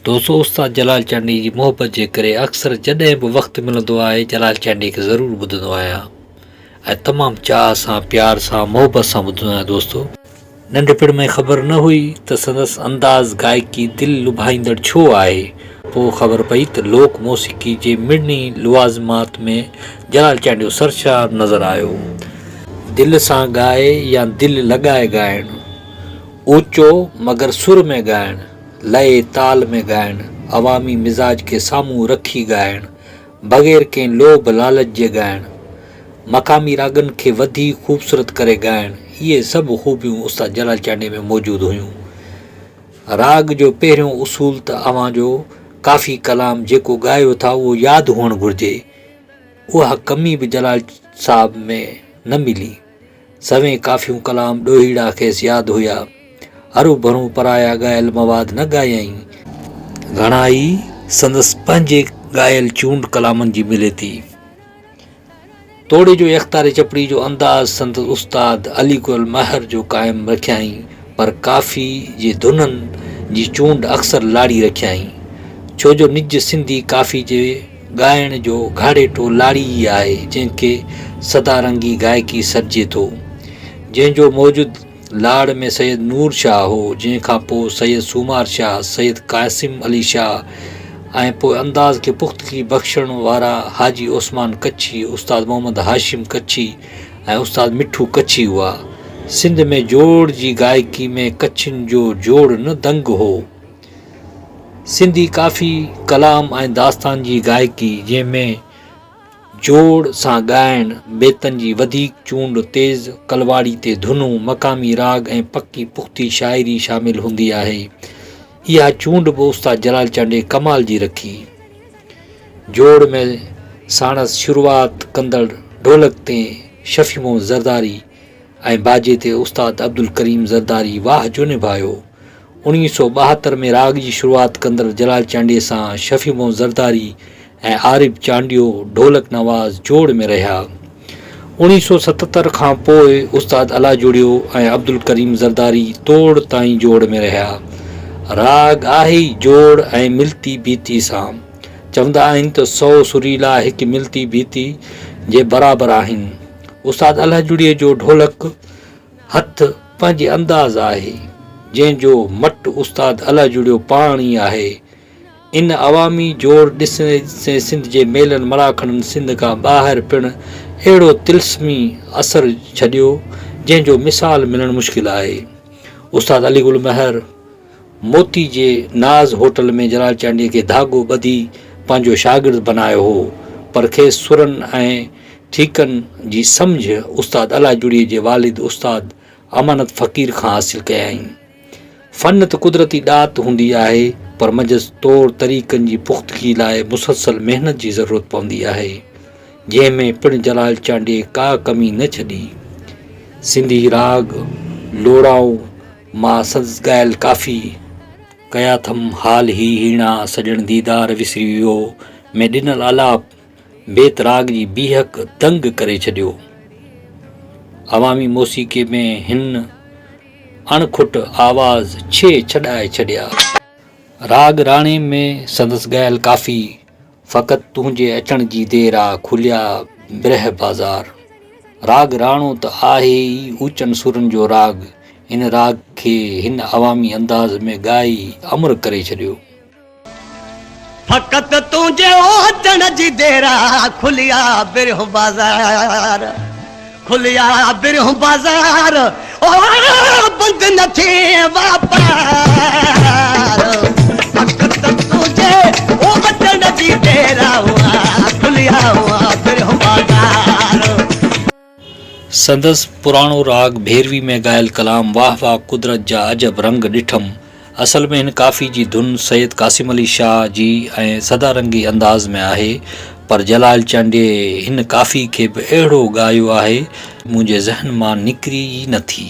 دوستو استاد جلال چانڊيي جي محبت جي ڪري اڪثر جڏهن به وقت ملندو آهي جلال چانڊيي کي ضرور ٻڌندو آهيان ۽ تمام چاهه سان پيار سان محبت سان ٻڌندو آهيان دوستو. ننڍپڻ ۾ خبر نه هئي ته سندس انداز گائڪي دل لڀائيندڙ ڇو آهي پوء خبر پئي ته لوڪ موسيقي جي مڙني لوازمات ۾ جلال چانڊيو سرشار نظر آيو. دل سان ڳائي يا دل لڳائي ڳائڻ. اوچو مگر سر ۾ ڳائڻ، لئي تال ۾ ڳائڻ، عوامي مزاج کي سامهون رکي ڳائڻ، بغير ڪنهن لوڀ لالچ جي ڳائڻ، مقامي راڳن کي وڌيڪ خوبصورت ڪري ڳائڻ، اهي سڀ خوبيون استاد جلال چانڊيي ۾ موجود هيون. راڳ جو پهريون اصول ته اوهان جو ڪافي ڪلام جيڪو ڳايو ٿا اهو ياد هئڻ گهرجي. اها ڪمي به جلال صاحب ۾ نه ملي. سوين ڪافيون ڪلام ڏوهيڙا کيس ياد هيا. هروڀرو پرايا ڳايل مواد نه ڳايائين. گهڻائي سندس پنهنجي ڳايل چونڊ ڪلامن جي ملي ٿي. توڙي جو يڪتاري چپڙي جو انداز سندس استاد علي گل مهر جو قائم رکيائين پر ڪافي جي ڌنن جي چونڊ اڪثر لاڙي رکيائين. ڇو جو نج سنڌي ڪافي جي ڳائڻ جو گهاڙيٽو لاڙي ئي آهي، جنهن کي سدارنگي گائڪي سڏجي ٿو. جنهن جو موجد لاڙ ۾ سيد نور شاهه هو، جنهن کان پوء سيد سومار شاهه، سيد قاسم علي شاهه ۽ پوء انداز کي پختگي بخشڻ وارا حاجي عثمان ڪڇي، استاد محمد هاشم ڪڇي ۽ استاد مٺو ڪڇي هئا. سنڌ ۾ جوڙ جي گائڪي ۾ ڪڇين جو جوڙ نه دنگ هو. سنڌي ڪافي، ڪلام ۽ داستان جي گائڪي جنهن ۾ جوڙ سان ڳائڻ، بيتن جي وڌيڪ چونڊ، تيز ڪلواڙي تي ڌنون، مقامي راڳ ۽ پڪي پختي شاعري شامل هوندي آهي. اها چونڊ به استاد جلال چانڊيي ڪمال جي رکي. جوڙ ۾ ساڻس شروعات ڪندڙ ڍولڪ تي شفيع محمد زرداري ۽ باجي تي استاد عبدالڪريم زرداري واهه جو نڀايو. 1972 ۾ راڳ جي شروعات ڪندڙ جلال چانڊيي سان شفيع محمد زرداري ۽ عارب چانڊيو ڍولڪ نواز جوڙ ۾ رهيا. 1977 کان پوء استاد الله جڙيو ۽ عبدالڪريم زرداري توڙ تائين جوڙ ۾ رهيا. راڳ آهي ئي جوڙ ۽ ملتي بيتي سان. چوندا آهن ته سئو سريلا هڪ ملتي بيتي جي برابر آهن. استاد الله جڙيي جو ڍولڪ هٿ پنهنجي انداز آهي، جنهن جو مٽ استاد الله جڙيو پاڻ ئي آهي. ان عوامي جوڙ ڏسندي ڏسندي سنڌ جي ميلن مراکڙن سنڌ کان ٻاهر پڻ اهڙو طلسمي اثر ڇڏيو، جنهن جو مثال ملڻ مشڪل آهي. استاد علي گل مهر موتي جي ناز هوٽل ۾ جلال چانڊيي کي ڌاڳو ٻڌي پنهنجو شاگرد بنايو هو، پر کيس سرن ۽ ٺيڪن جي سمجهه استاد الله جڙيي جي والد استاد امانت فقير کان حاصل ڪيائين. فن ته قدرتي ڏات هوندي آهي، پر منجهس طور طريقن جي پختگي لاء مسلسل محنت جي ضرورت پوندي آهي، جنهن ۾ پڻ جلال چانڊيي ڪا ڪمي نه ڇڏي. سنڌي راڳ لوڙائو مان سندس ڳايل ڪافي، ڪيا ٿم حال هي هيڻا سڄڻ ديدار وسري ويو ۾ ڏنل آلاپ بيت راڳ جي بيهڪ دنگ ڪري ڇڏيو. عوامي موسيقي ۾ هن اڻ کٽ آواز ڇيهه ڇڏائي ڇڏيا. راڳ راڻي ۾ سندس ڳايل ڪافي فقط تنهنجي اچڻ جي دير آ کليا برهه بازار. راڳ راڻو ته آهي ئي اوچن سرن جو راڳ، ان راڳ کي هن عوامي انداز ۾ ڳائي امر ڪري ڇڏيو. فقط تنهنجي اچڻ جي دير آ کليا برهه بازار، کليا برهه بازار، او بند نه ٿئي واپار. فقط تنهنجي اچڻ جي دير آ کليا برهه بازار. سندس پراڻو راڳ ڀيروي ۾ ڳايل ڪلام واهه واهه قدرت جا عجب رنگ ڏٺم اصل ۾ هن ڪافي جي ڌن سيد قاسم علي شاهه جي ۽ سدا رنگي انداز ۾ آهي پر جلال چانڊيي هن ڪافي کي به اهڙو ڳايو آهي منهنجي ذهن مان نڪري ئي نه ٿي.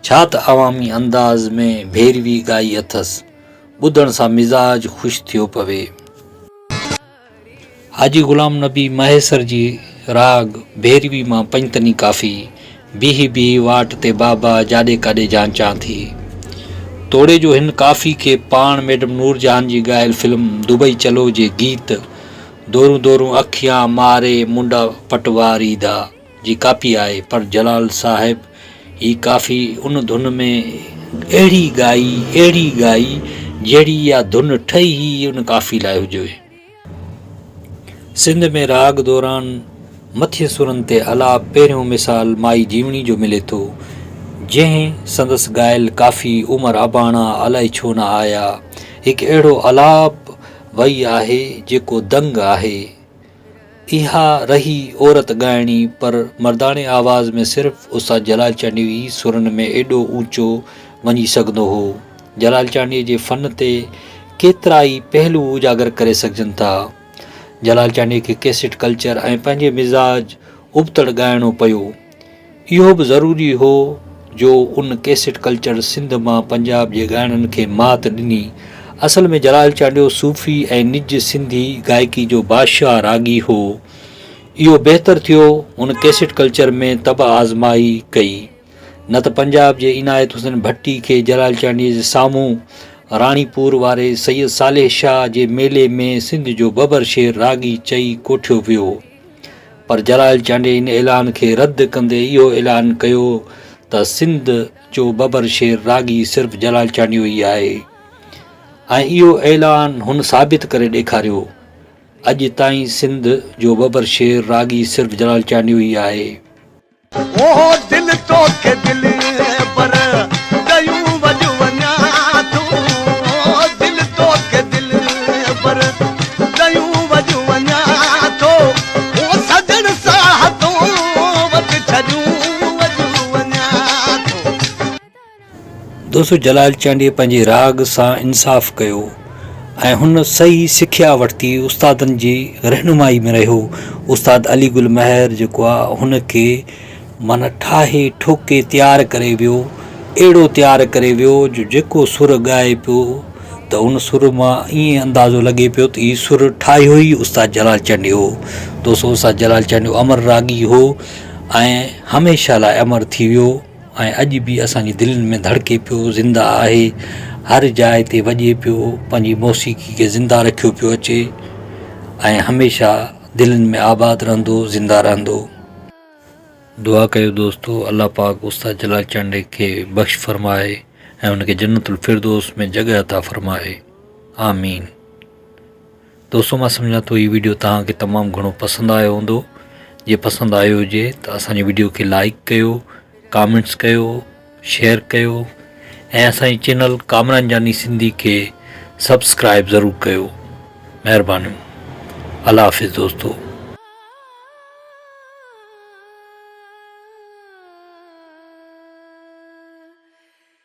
ڇا ته عوامي انداز ۾ ڀيروي ڳائي اٿس. ٻڌڻ سان مزاج خوش ٿيو پوي. حاجي غلام نبي مهيسر جي راڳ ڀيروي مان پنجتني ڪافي، بيهي بيهي واٽ تي بابا جاڏي ڪاڏي جانچان ٿي. توڙي جو هن ڪافي کي پاڻ ميڊم نورجهان جي ڳايل فلم دبئي چلو جي گيت دورون دورون اکيان ماري منڊا پٽواري دا جي ڪاپي آهي پر جلال صاحب هي ڪافي ان ڌن ۾ اهڙي ڳائي اهڙي ڳائي جهڙي اها ڌن ٺهي ئي ان ڪافي لاء هجي. سنڌ ۾ راڳ دوران مٿين سرن تي الاپ پهريون مثال مائي جيوڻي جو ملي ٿو، جنهن سندس ڳايل ڪافي عمر اباڻا الائي ڇو نه آيا هڪ اهڙو الاپ وئي آهي جيڪو دنگ آهي. اها رهي عورت ڳائڻي پر مرداڻي آواز ۾ صرف استاد جلال چانڊيو ئي سرن ۾ ايڏو اوچو وڃي سگهندو هو. جلال چانڊيي جي فن تي ڪيترائي پهلو اجاگر ڪري سگهجن ٿا. جلال چانڊيي کي ڪيسٽ ڪلچر ۽ پنهنجي مزاج ابتڙ ڳائڻو پيو. اهو به ضروري هو جو ان ڪيسٽ ڪلچر سنڌ مان پنجاب جي ڳائڻن کي مات ڏني. اصل ۾ جلال چانڊيو صوفي ۽ نج سنڌي گائڪي جو بادشاهه راڳي هو. اهو بهتر ٿيو هن ڪيسٽ ڪلچر ۾ طبع آزمائي ڪئي. نه ته پنجاب جي عنايت حسين ڀٽي کي جلال چانڊيي جي سامهون راڻي پور واري سيد صالح شاهه جي ميلي ۾ سنڌ جو ببر شير راڳي چئي ڪوٺيو ويو پر جلال چانڊيي ان اعلان کي رد ڪندي اهو اعلان ڪيو ته سنڌ جو ببر شير راڳي صرف جلال چانڊيو ئي آهي ۽ اهو اعلان هن ثابت ڪري ڏيکاريو. اڄ تائين سنڌ جو ببر شير راڳي صرف جلال چانڊيو ئي آهي. او دل توکي دلبر ڏيون وڄ وڃان ٿو دل توکي دلبر ڏيون وڄ وڃان ٿو او سڄڻ ساهه تو وٽ ڇڏيون وڄ وڃان ٿو. دوستو جلال چانڊيي پنهنجي راڳ سان انصاف ڪيو ۽ هن صحيح سکيا ورتي استادن جي رهنمائي ۾ رهيو استاد علي گل مهر جيڪو آ هن کي معنيٰ ٺاهي ٺوڪي تيار ڪري ويو اهڙو تيار ڪري ويو جو جيڪو سر ڳائي پيو ته ان سر مان ائين اندازو لڳي پيو ته هي سر ٺاهيو ئي استاد جلال چانڊيو هو دوستو استاد جلال چانڊيو امر راڳي هو ۽ هميشه لاء امر ٿي ويو. ۽ اڄ به اسان جي دلين ۾ ڌڙڪي پيو، زنده آهي، هر جاء تي وڄي پيو، پنهنجي موسيقي کي زنده رکيو پيو اچي ۽ هميشه دلين ۾ آباد رهندو، زنده رهندو. دعا ڪيو دوستو الله پاڪ استاد جلال چانڊئي کي بخش فرمائي ۽ ان کي جنت الفردوس ۾ جڳهه عطا فرمائي. آمين. دوستو مان سمجهان ٿو هي ويڊيو توهان کي تمام گهڻو پسند آيو هوندو جي پسند آيو هجي ته اسان جي ويڊيو کي لائڪ ڪيو ڪامينٽس ڪيو شيئر ڪيو ۽ اسان جي چينل ڪامران جاني سنڌي کي سبسڪرائب ضرور ڪيو مهربانيون الله حافظ دوستو.